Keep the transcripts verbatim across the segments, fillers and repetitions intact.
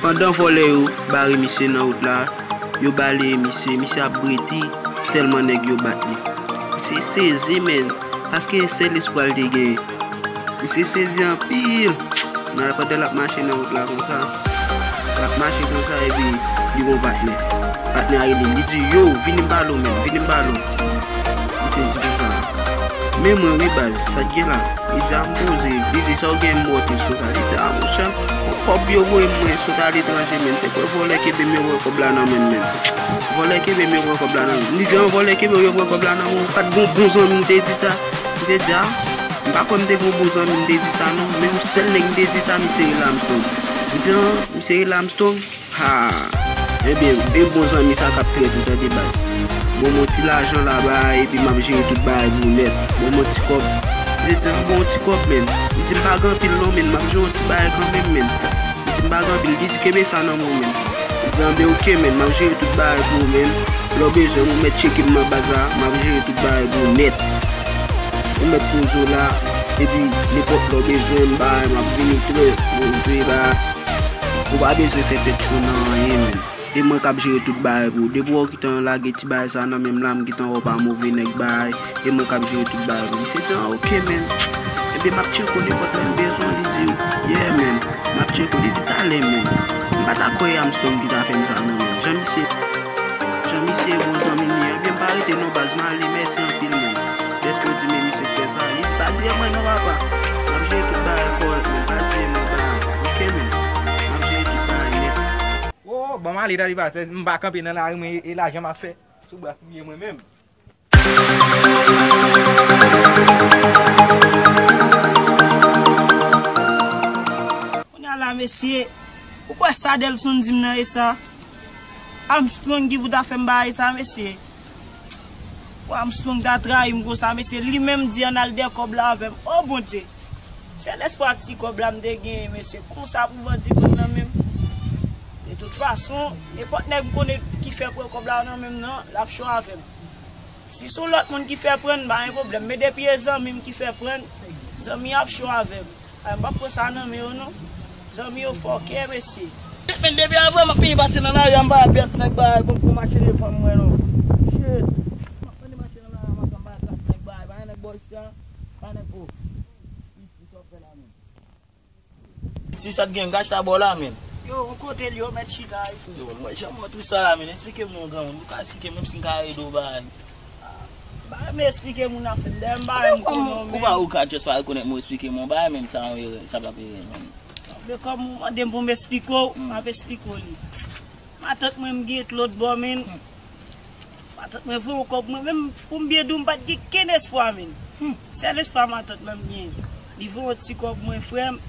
Pandan vòlè yo bare misye nan wout la, yo baleye misye, misye ap breti tèlman nèg yo bat li. Misye sezi, menn, paske sèl espwa l te genyen. Misye sezi anpil. Nan pandan l ap mache nan wout la konsa, l ap mache konsa epi li gen yon patnè. Patnè a rele l, li di, "Yo, vini m pale w, menn, vini m pale w." Misye di konsa, "Men mwen wi baz, sa k gen la?" Li di, "A m poze." Li di, "Sa w gen m ba w tris konsa?" Li di, "A monchè, yon kòb yo voye m mwen sot aletranje, menn. Se kwè vòlè kenbe m, yo voye kòb la nan men m, menn. Vòlè kenbe m, yo voye kòb la nan men m." Li di, "An vòlè kenbe w, yo voye kòb la nan men w? Pa t gen yon bon zanmi m te di sa?" M te di, "A, m pa kwè m te gen yon bon zanmi m te di sa non, men yon sèl nèg m te di sa, misye rele Armstrong." M di, "An, misye rele Armstrong?" Ha! Ebyen, e bon zanmi sa k ap trèt ou, tande baz. Bon, mwen ti lajan la bay, epi m ap jere tout bagay pou ou nèt. Bon, mwen ti kòb. Li di, "An, bon, ti kòb, menn." Li di, "M pa gen anpil non, menn, m ap jere yon ti bagay kanmenm, menn." Li di, "M pa gen anpil." Li di, "Kenbe sa nan men w, menn." Li di, "Anben, oke, menn, m ap jere tout bagay pou ou, menn. Lè w bezwen m, ou mèt tcheke m nan baz la, m ap jere tout bagay pou ou nèt. Ou mèt poze w la, epi nenpòt lè w bezwen m, bay, m ap vini trè, mwen vle ba." Ou pa bezwen fè tèt cho nan anyen, menn. E mwen k ap jere tout bagay pou ou. Depi w wè w gentan lage ti bagay sa nan men m la, m gentan wè w pa move nèg bay. E mwen k ap jere tout bagay pou ou. Misye di, "An, oke, menn." Ebyen, m ap tcheke w nenpòt lè m bezwen w, li di, "Yeah, menn." M ap tcheke w, li di, "Talè, menn." M pa ta kwè e Armstrong ki ta fè m sa, non, menn. Jan misye, jan misye bon zanmi m ye, ebyen, m pa rete non, baz, m ale, mèsi anpil, menn. Dèske w di men misye k fè sa. Li di, "Pa di e mwen non, papa. M ap jere tout bagay kòrèk, menn. Pa di e mwen, pa." Oke, menn. M ap jere tout bagay nèt. Oh, ban m ale, tande pa, m pa kanpe nan lari, mwen, e, e lajan m ap fè. Sou bra piye mwen menm. Kounye a la, mesye, ou kwè sa Delson di m nan e sa? Armstrong ki pou ta fè m bagay sa, mesye. Pou Armstrong ta trayi m konsa, mesye, li menm di ann al dèyè kòb la avè m. O Bondye! Sèl espwa ti kòb la m te genyen, mesye. Konsa pou bandi pran nan men m. De tout fason, nenpòt nèg m konnen ki fè pran kòb la nan men m nan, l ap cho avè m. Si se yon lòt moun ki fè pran, m pa gen pwoblèm. Men depi e zanmi m ki fè pran, zanmi ap cho avè m. Ay, m p ap pran sa nan men yo, non. Zanmi yo fòkè, mesye. Men depi avan, m ap vin pase nan lari a, m pa wè pyès nèg bay, bon, pou mache devan mwen, non. Shit. M ap tande mache nan lari a, m ap wè m pa wè klas nèg bay, pa gen nèg bò isi a, pa nèg o. Piti, sa w ap fè la menm? Ti, sa t gen gaj ta bò la, menn. Yo, yon kote l yo mèt chita, wi, frè. Yo, mwen, jan mwen tou sa la, menn, eksplike m non, granmoun. Ou ka eksplike m, menm si m ka ede w, bay. Ba m eksplike moun afè m, dèyè m ba m konnen w, menn. Ou pa, ou ka just pa rekonèt mwen eksplike m yon bagay, menn, sa yon erè, sa p ap erè, menn. Men kòm ou mande m pou m eksplike w, m ap eksplike w li. Matant mwen, m gen lòt bò, menn. Matant mwen voye yon kòb mwen, menm pou m byen di w, m pa t gen kenn espwa, menn. Sèl espwa matant mwen m gen, li voye yon ti kòb mwen, frè m.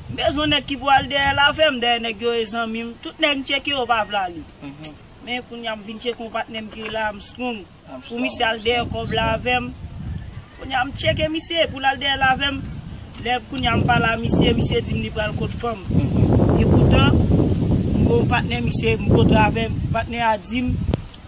M bezwen nèg ki pou al dèyè l avè m, dèyè nèg yo e zanmi m. Tout nèg m tcheke yo pa vle ale. Men kounye a m vin tcheke yon patnè m ki rele Armstrong. Pou misye al dèyè kòb la avè m. Kounye a m tcheke misye pou l al dèyè l avè m. Lè kounye a m pale a misye, misye di m li pral kot fanm. Epoutan, m gen yon patnè misye m kontre avè m. Patnè a di m,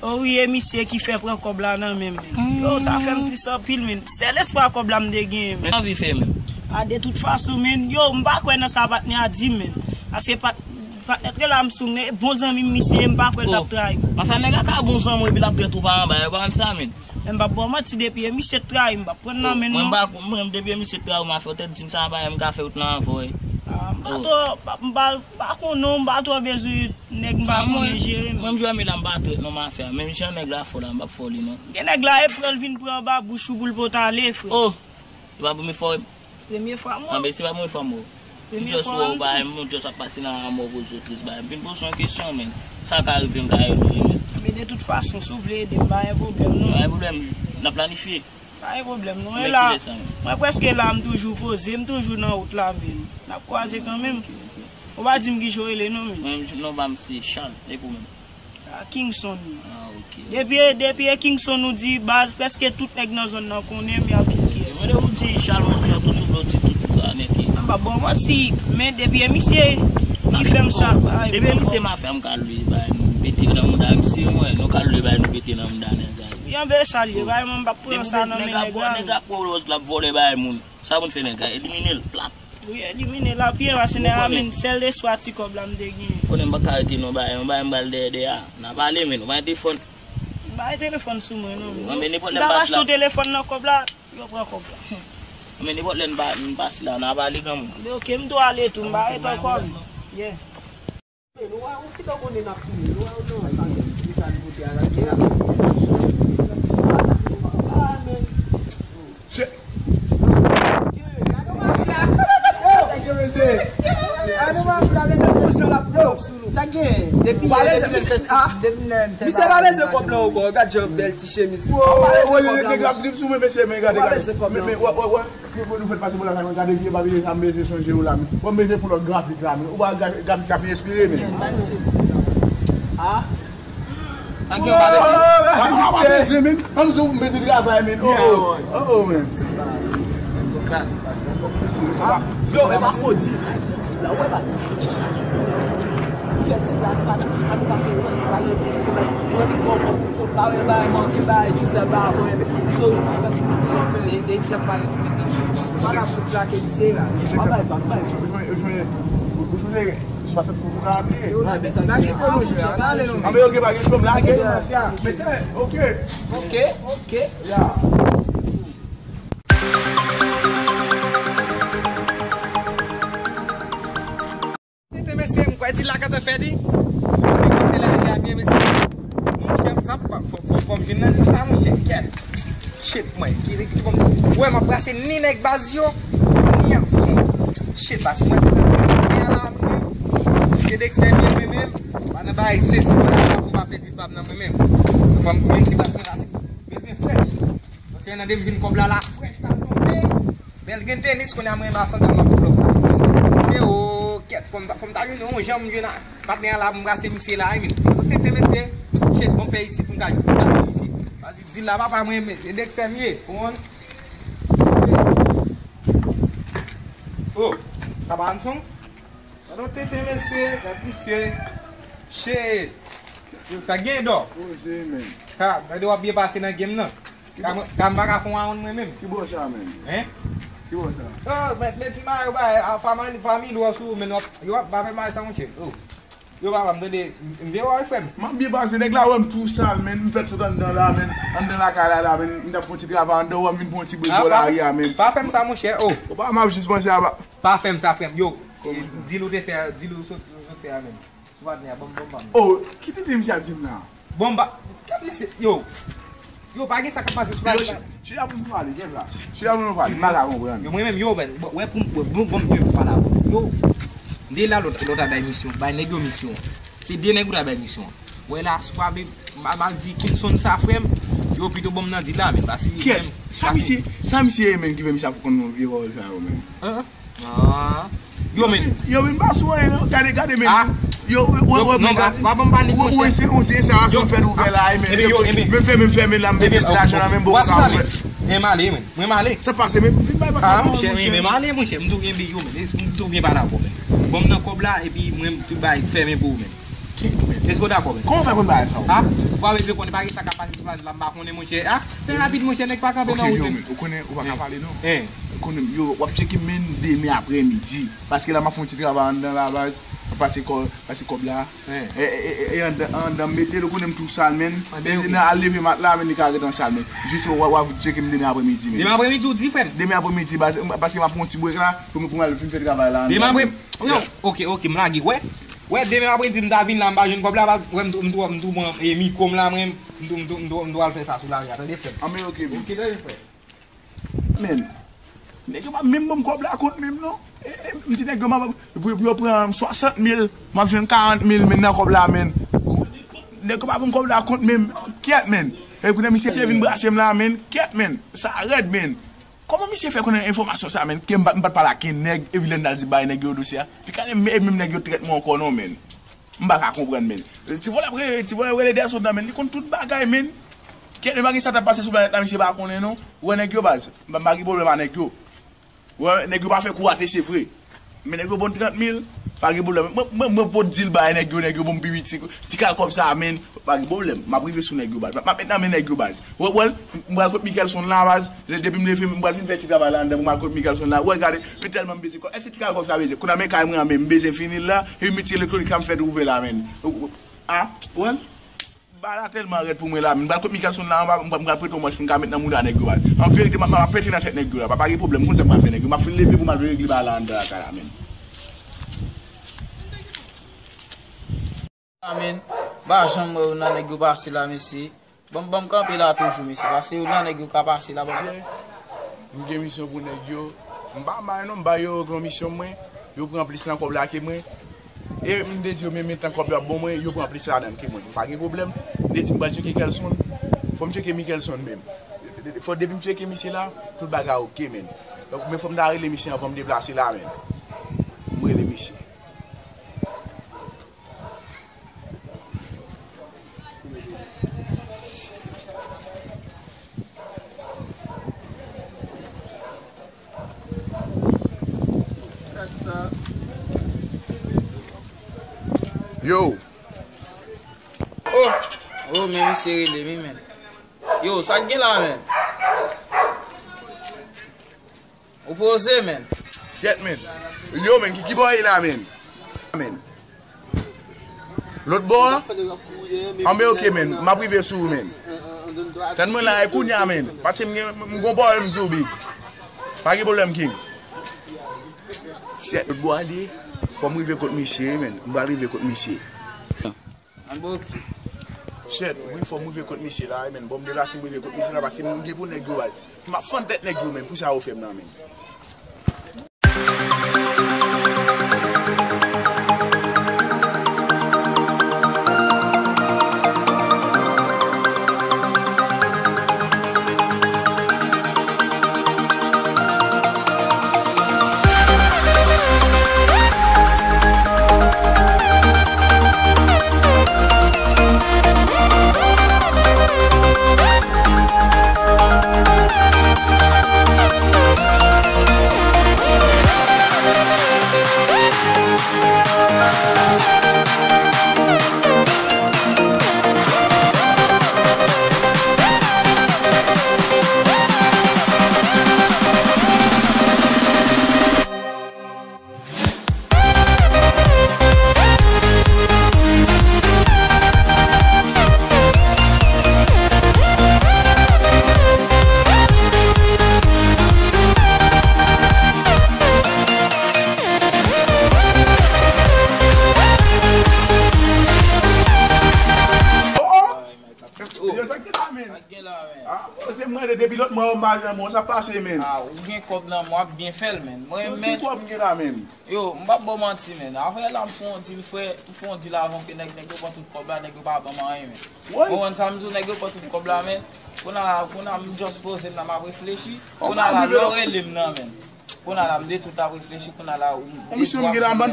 o wi, e misye ki fè pran kòb la nan men m, menn. Yo, sa fè m tris anpil, menn. Sèl espwa kòb la m te genyen, menn. Men sa vi fè, menn. A, de tout fason, menn. Yo, m pa kwè nan sa patnè a di m, menn. Paske pat-, patnè t rele Armstrong, e bon zanmi m misye, m pa kwè l t ap trayi m. Pafwa nèg la ka bon zanmi w epi l ap trèt ou pa anba, yo pa konn sa, menn. Men m p ap ba w manti, depi e misye t trayi m, m p ap pran nan men l, non. Mwen, m pa, mwen, depi e misye t trayi w, m a fè w tèt di m sa, pa m ka fè wout lan avè w, e. A, m pa twò, m pa, m pa, m pa konnen w, m pa twò bezwen nèg m pa konnen jere m. Mwen, m jwe anmè la, m pa trèt non, m a fè a. Menm jan nèg la fò la, m p ap fò li, non. Gen nèg la, e pran l vin pran anba bouch ou pou l pote ale, frè. Oh! E pa premye fwa w wè m. Premye fwa m wè w. Anben, se pa premye fwa m wè w. M just wè w, bay, m just ap pase nan Amò poze w tris, bay. M vin poze w yon kesyon, menn. Sa ka rive m ka ede w, menn. Men de tout fason, si w vle ede m, pa gen pwoblèm, non. Pa gen pwoblèm. N ap planifye. Pa gen pwoblèm, non. E la, mwen prèske la, m toujou poze, m toujou nan wout la, menn. N ap kwaze kanmenm. Ou pa di m kijan w rele, non, menn. Mwen, non pa m se Charles, e pou menm. A, Kingson. A, ok. Depi, depi e Kingson ou di, baz, prèske tout nèg nan zòn nan konnen m, y ap di kiyès. Mwen, lè ou di Charles Monsieur, tou sou blotik, tout, tout, a, nèg ki. M p ap ba w manti, men depi e misye ki fè m sa, ay, depi e misye mafya, m ka lwe bay nou pete nan mouda misye, mwen, nou ka lwe bay nou pete nan mouda nèg la. Wi, anben sa l ye, bay, mwen, m p ap pran sa nan men nèg la. Nèg la pran wòz, l ap vòlè bay moun. Sa pou n fè nèg la, elimine l, plat. Wi, elimine l ap ye, paske nèg la menm, sèl espwa ti kòb la m te genyen. Konnen m pa ka rete non, bagay, yon bagay m pral dèyè, dèyè a. N a pale, men, ou pa gen telefòn. M pa gen telefòn sou mwen, non. Mwen, men, nenpòt lè m pase la. M ta achte yon telefòn nan kòb la, yo pran kòb la. Mwen, men, nenpòt lè m pa, m pase la, n a pale, granmoun. Oke, m tou ale tou, m pa ret ankò, men. Yeah. Nou wè, ou ki tan konnen n ap tounen, nou wè, nou wè, sa gen, ki sa n pote a la, ki la. Ah, men. Che- Sa gen, depi, depi, depi, ah, misye pa bezwen kòb la ankò, gad jan bèl ti chemiz. Wo, wo, yo, yo, yo, grafik sou mwen, mesye, men gade, gade. Men, men, wè, wè, wè. Èske pou nou fèt pase pou lakay mwen, gade vye papye sa, m bezwen sonje w la, men. Bon, m bezwen fè lòt grafik la, men. Ou pa grafik sa fin espire, men. Ah. Sa gen w pa bezwen? Ah, non, pa bezwen, men. Ann di w m bezwen travay, men. Oh, oh. Oh, oh, men. Yo, e pa fo di, di la, ou wè baz. Ou fè di la, nou pa, nou pa fè ròs, nou pa rete, nou pa, nou pa wè bagay manke, bagay di la, bagay fò, epi, so, nou fè, e, e, sa pale. Ou pa ka fout plake misye la. Ou pa bay vag, bay vag. Ou jwenn, ou jwenn, ou jwenn swasant goud ou ka aplike. Yo, la, men sa, lage pou nou, ale, non. Ah, men oke, pa gen cho, m lage. Men se, oke. Oke, oke. Ya. Tete mesye, m kwè di la ka ta fè di. Fò mesye koze la, li a byen mesye. Monchè, sa pa, fò, fò, fò m jwenn nan di sa, monchè, kèt. Shit, mwen, ki, ki, kòm, wè, m ap brase ni nèg baz yo, ni ap fon. Shit, baz, mwen, mwen, la, mwen, se Dexter, mwen, mwen, menm, pa nan bagay, se si, mwen, la, m pa fè di pa m nan mwen, menm. Fò m, menm ti baz, mwen, la, se, bezwen frèt. Bon, se nan de mizin kòb la, la, frèt, la, tonbe. Bèl gen tenis, kounye a mwen ba sandal nan pou blòk la. Se o, kèt, fò m ta, fò m ta jwenn yon jan m jwenn a patnè a la pou m brase misye la, wi, men. Yo tete mesye, shit, bon, m fè isit pou m ka, pou m ka jwenn isit. Pase di la, papa mwen, men, e Dexter m ye, ou konprann? Oh, sa pa Anson? Gade yon tenten mesye, gade misye. Shit. Yo, sa gen dò. Poze, men. Ha, gade w ap byen pase nan game nan. Ka mwen, ka m pa ka fè yon round mwen menm. Ki bò sa, men? Hein? Ki bò sa? Oh, mèt, mèt di mayo ba, a, fami, fami lou sou, men w ap, yo ap, pa fè mal sa, monchè. Oh. Yo, papa, m tande, m te wè, frè m. M ap byen pase, nèg la wè m tou sal, men, m fèt sot anndan la, men, anndan lakay la, la, men, m t ap fè yon ti travay anndan, wè m vin pran yon ti brek bò lari a, men. Pa fè m sa, monchè, oh. Ou pa, m ap jis panse a, pa fè m sa, frè m, yo. Kòman? Di l ou te fè, di l ou sot, ou sot fè a, men. Sou patnè a, ban m, ban m, ban m. Oh, ki tenten misye ap di m la? Bon, ba, gad mesye, yo. Yo, pa gen sa k ap pase sou la. Chita pou nou pale, gen plas. Chita pou nou pale, m pa ka konprann. Yo, mwen menm, yo, men, bon, wè pou m, bon, bon, bon, yo, pale avè w. Yo, m te la lòt, lòt a bay misyon, bay nèg yo misyon. Se de nèg ou ta bay misyon. Wè la, si w pa vle, m pa mal di Kinson sa, frè m. Yo, pito bon m nan di la, men, pase. Kèt, sa misye, sa misye ye, men, ki fè misye ap konn yon vye pawòl sa yo, men? Hein? Ah. Yo, men. Yo, men, pa sou anyen, non. Gade, gade, men. Ah. Yo, wè, wè, wè, non, men, pa, gade. Pa ban m panik, monchè. Wè, se yon ti enstalasyon m fè ouvè la, men. Ebyen, yo, ebyen. Men fèmen, men fèmen la, m bezwen ti lajan la, men, bon, pa ouvè. Men m ale, men. Mwen m ale. Sa pase, men, m fin bay pa. Ah, monchè, men, men m ale, monchè. M tou byen, yo, men. M tou byen pale avè w, men. Bon, m nan kòb la, epi mwen, m tou bay fèmen pou ou, men. Èske w dakò, men? Kòman w fè konn bagay sa yo? Ah, ou pa bezwen konnen, pa gen sa k ap pase sou planèt la, m pa konnen, monchè. Ah, fè rapid, monchè, nèg pa kanpe nan wout, men. Ou konnen, ou pa ka pale, non. Hein. Konnen, yo, w ap tcheke m, men, demen aprèmidi. Paske la, m ap fè yon ti travay anndan la, baz. Pase kò-, pase kòb la. E, e, e, e, anndan, anndan, mete l, ou konnen m tou sal, men. E, nan al leve mat la, men, li ka ret an sal, men. Jis w a, w a tcheke m demen aprèmidi, men. Demen aprèmidi, ou di, frè m? Demen aprèmidi, baz, paske m ap pran yon ti brek la, pou m, pou m al fin fè travay la. Demen aprè-, non, oke, oke, m lage, wè. Wè, demen aprèmidi, m ta vin la, m pa jwenn kòb la, baz, wè, m tou, m tou, m tou pran, e, mikwo m la, mwen, m tou, m tou, m tou, m tou al fè sa sou lari a, tande, frè m? Anben, oke, men. Oke, tande, frè. Men, nèg yo pa menm ban m kòb la kont menm non. E, e, m di nèg yo, m ap, pou, pou yo pran swasant mil, m ap jwenn karant mil, men, nan kòb la, men. Nèg yo pa ban m kòb la kont menm. Kèt, men. E pou nan misye, misye vin brase m la, men. Kèt, men. Sa rèd, men. Kòman misye fè konnen enfòmasyon sa, men? Ke m pa, m pa t pale ak kenn nèg, epi lè n al di bay nèg yo dosye a. Pi kanè, e menm nèg yo trèt mwen ankò non, men. M pa ka konprann, men. Ti vòlè ap rele, ti vòlè ap rele Dèson nan, men. Li konn tout bagay, men. Kèt, men pa gen sa t ap pase sou planèt la, misye pa konnen, non. Ou wè nèg yo, baz. M pa, m pa gen pwoblèm ak nèg yo. Ou wè, nèg yo pa fè kou atè, se vre. Men nèg yo ban m trant mil. Pa gen pwoblèm. Mwen, mwen, mwen pot di l bay nèg yo, nèg yo ban m pi piti. Ti kal kòb sa a, menn. Pa gen pwoblèm. M ap rive sou nèg yo, baz. M ap met nan men nèg yo, baz. Ou wè, ou wè l? M pral kot Mikelson la, baz. Lè, depi m leve, m pral fin fè ti travay la anndan, m pral kot Mikelson la. Ou wè, gade, men tèlman m bezwen kòb. Èske ti kal kòb sa bezwen? Kounye a men kay mwen an, men m bezwen fini l la. E m itye elektwonik sa m fè ouvè la, menn. A, ou wè l? Bagay la tèlman rèd pou mwen la, menn. M pral kot Mikelson la anba, m pral, m pral prete yon manch pou m ka met nan mouda nèg yo, baz. An verite, m ap, m ap pete nan tèt nèg yo la. Pa, pa gen pwoblèm, m konn sa m pral fè nèg yo. M ap fin leve pou m al regle bagay la anndan lakay la, menn. Amen. M pa janm wè youn nan nèg yo pase la, mesye. Ban m, ban m kanpe la toujou, mesye. Paske youn nan nèg yo ka pase la, ban m. M gen misyon pou nèg yo. M pa bay non, m ba yo yon misyon mwen. Yo pran plis nan kòb la ke mwen. E m te di yo, men, men tan kòb yo ap ban mwen, yo pran plis ladan l ke mwen. Pa gen pwoblèm. M te di m pral tcheke Kelson. Fò m tcheke Mikelson menm. Fò depi m tcheke misye la, tout bagay oke, menn. Donk, men fò m ta rele misye anvan m deplase la, menn. M rele misye. Yo. Oh! Oh, men misye rele m wi, men. Yo, sa k gen la, men? Ou poze, men. Shit, men. Yo, men, ki, ki bò w ye la, men? Men. Lòt bò a? Anben, oke, men. M ap rive sou ou, men. Tann mwen la, e kounye a, men. Paske m gen, m gon pwoblèm sou big. Pa gen pwoblèm, King. Shit, lòt bò a li ye. Fò m rive kot misye, men. M pral rive kot misye. Anben, oke. Shit, wi, fò m rive kot misye la, men. Bon, m deplase m rive kot misye la, paske m gen pou nèg yo bay. M ap fann tèt nèg yo, men, pou sa yo fè m nan, men. Oh, oh! Yo, sa k gen la, men? Sa k gen la, men? Ah, bon, se mwen, depi lòt mwa, m pa janm wè sa pase, men. Ah, ou gen kòb nan men w, w ap byen fè l, men. Mwen, men. Ki kòb m gen la, men? Yo, m p ap ba w manti, men. Avè la, m fè yon dil, frè, m fè yon dil avan ke nèg, nèg yo pran tout kòb la, nèg yo pa ban m anyen, men. Ou konprann sa m di w, nèg yo pran tout kòb la, men. Kounye a, kounye a, m just poze m nan, m ap reflechi. Kounye a la, lè w rele m nan, men. Kounye a la, m de tout ap reflechi, kounye a la, ou m de tout ap di m nan, men,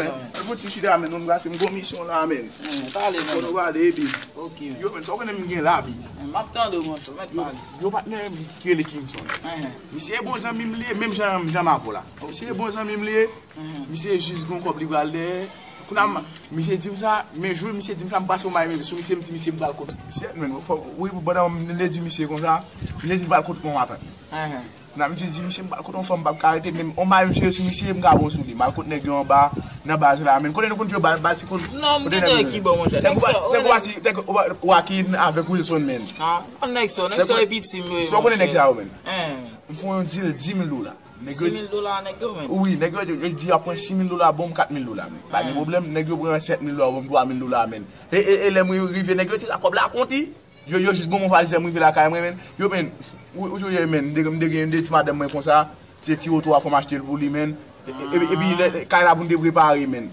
men. Fon ti chita, men, nou m gase m gwo misyon la, men. Hmm, pale, men. Fò nou pale, epi. Ok, men. Yo, men, sa w konnen m gen lavi. M ap tande w, monchè, mèt pale. Yo, patnè m ki rele Kingson. Enhen. Misye bon zanmi m li ye, menm jan, jan m avè w la. Ok. Misye bon zanmi m li ye. Mhm. Misye jis gon kòb li pral dèyè. Kounye a, misye di m sa, men jou misye di m sa, m pase yon may sou misye, m di misye m pral kot. Shit, men, fò, wi, pandan m te di misye konsa, misye di l pral kot yon matant. Enhen. Kounye a, misye di misye m pral kot yon fanm, m p ap ka rete, men yon may misye sou misye, m ka bon sou li. M al kot nèg yo anba, nan baz la, men. Kote nou konn jwe bal, bal si konn. Non, m gen nèg ki bon, monchè. Nèg ou pa, nèg ou pa ti, nèg ou pa, ou pa ki avèk Wilson, men. Ah, m konn nèg sa, nèg sa e piti m, wi, monchè. Sa w konnen nèg sa yo, men? M fè yon dil, dis mil dola. Nèg yo. Sis mil dola nèg yo, men. Wi, nèg yo, yo, yo di y ap pran sis mil dola, ban m kat mil dola, men. Pa gen pwoblèm, nèg yo pran sèt mil dola, ban m twa mil dola, men. E, e, e lè mwen rive, nèg yo te la kòb la konti. Yo, yo jis ban m yon valiz, lè mwen rive lakay mwen, men. Yo, men, ou, ou, yo, men, m te, m te gen de ti madanm mwen konsa, se ti oto a fò m achte l pou li, men. E, e, epi, lè, kay la pou n te prepare, men.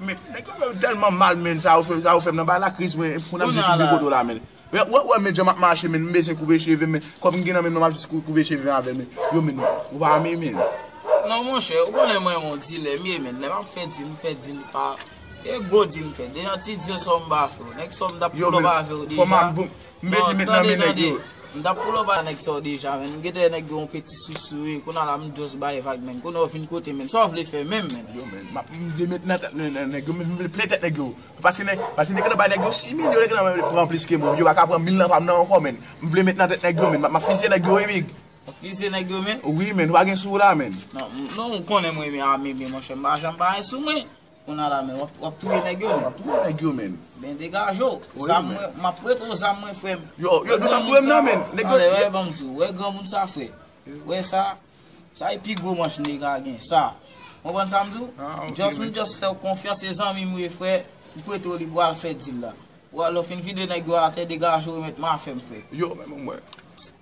Men, nèg yo tèlman mal, men, sa yo fè, sa yo fè m nan bagay la, kriz, men, pou n ap jis rive kote w la, men. Wè, wè, wè, men, jan m ap mache, men, m bezwen koupe cheve, men, kòb m gen nan men m, m ap jis kou-, koupe cheve avè, men. Yo, men, ou pa ame, men. Non, monchè, ou konnen mwen, yon dilè m ye, men, lè m ap fè dil, m fè dil pa, e gwo dil m fè, deja ti dil sa m pa fè, nèg sa m t ap pulop avè w deja. Yo, men, fò m ap, m bezwen met nan men nèg yo. M t ap pull up a nèg sa yo deja, men. M gentan nèg yo yon peti sousou, wi. Kounye a la, m just bay vag, men. Kounye a w vin kote, men. Sa w vle fè menm, men? Yo, men, m ap, m vle met nan tèt nè- nè- nèg yo, men, m vle plen tèt nèg yo. Paske nèg, paske nèg yo bay nèg yo sis mil, yo nèg yo pran plis ke mwen. Yo pa ka pran mil nan pa m nan ankò, men. M vle met nan tèt nèg yo, men. M ap, m ap fizye nèg yo, wi, big. Fizye nèg yo, men? Wi, men, ou pa gen sou la, men. Non, m- non, ou konnen mwen renmen ame, men, monchè, m pa janm pa gen sou mwen. Kounye a la, men, w ap, w ap touye nèg yo, men. W ap touye nèg yo, men. Ben, degaje w. Wi, zam men. Mwen, m ap prete w zam mwen, frè m. Yo, yo, nou sa touye m nan, men. Nèg yo, ale, wè, ban m di w, wè granmoun sa, frè. Wè sa, sa e pi gwo manch nèg la gen, sa. Konprann sa m di w? Ah, ok, just, men. M just fè w konfyans, se zanmi m ye, frè. M prete w li pou al fè dil la. Ou al, lè w fin vide nèg yo atè, degaje w, remèt m afè m, frè. Yo, men, mwen.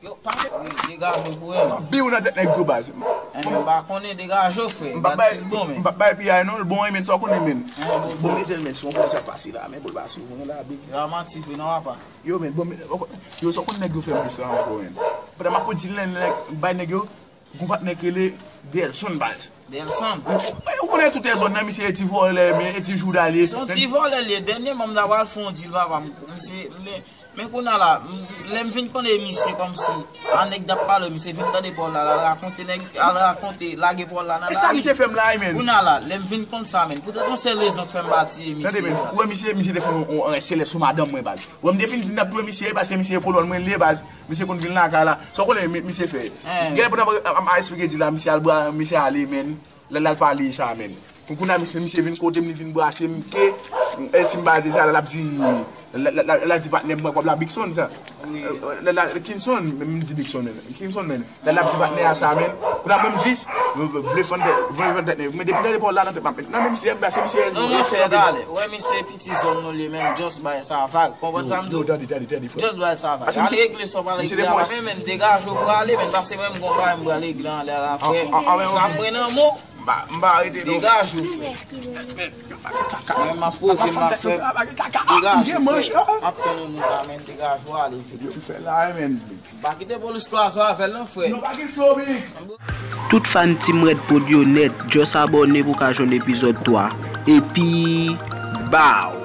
Yo, pa gen, degaje w pou wè m. M ap biw nan tèt nèg yo, baz. Eh, men, m pa konnen, degaje w, frè. M p ap bay, m p ap bay piyay non, l bon, men, sa w konnen, men. Eh, bon, bon, bon. Mete l, men, si w konnen sa k pase la, men, pou l pase, w konnen la, big. Yo, manti, frè, non, papa. Yo, men, bon, men, yo, sa w konnen nèg yo fè m plis la ankò, men. Pandan m ap pran dil, nèg, bay nèg yo, gon patnè k rele Delson, baz. Delson? Ou, ou, ou konnen tout Delson nan, misye e ti vòlè, men e ti jouda li ye. Se yon ti vòlè li ye. Dènyèman, m ta pral fè yon dil, papa, m, misye, men, men kounye a la, m, lè m vin konnen misye kòmsi, a nèg t ap pale, misye vin tande Paul la, l al rakonte nèg, al rakonte, lage Paul la nan lari. E sa misye fè m la, men. Kounye a la, lè m vin konn sa, men. Poutèt yon sèl rezon k fè m pa tiye misye. Tande, men, ou wè misye, misye te fè yon, yon, yon S L S sou madanm mwen, baz. Ou wè m te fin di n ap touye misye, paske misye e kolòn mwen li ye, baz. Misye konn vin lakay la. Sa w konnen mi- misye fè? Gen lè pandan m ap, ap, ap esplike di la, misye al bra, misye ale, men. Lè l al pale sa, men. Kounye a misye, misye vin kote m, li vin brase m ke, e si m pa di sa, lè l ap di, lè, lè, lè, lè l ap di patnè m, mwen, kòb la Bigson, sa. Wi. Lè, lè, Kinson, men m di Bigson, men. Kinson, men. Lè l ap di patnè a sa, men. Kounye a mwen m jis, vle fann tèt, vle fann tèt, men depi tande Paul la nan tèt m ap met. Nan men misye, m pase misye. Non, monchè, dale. Wè misye piti zòn nou li menm, just bay sa vag. Konprann sa m di w? Yo, tande, tande, tande, frè. Just bay sa vag. Al regle sa w pa regle a la, men, men, degaje w pou ale, men, pase mwen m gon bagay m pral regle anlè a la, frè. Sa mwen nan men w. M pa, m pa arete, non. Degaje w, frè. Mwen, m ap poze m la, frè. Degaje w, frè. M ap tann yon moun la, men, degaje w ale vit. Yo, m fè la, men. Pa kite polis kwaze w avè l non, frè. Nou pa gen cho, big. Tout fan Team Red Pod yo nèt, just abòne pou w ka jwenn epizòd twa. Epi, baw!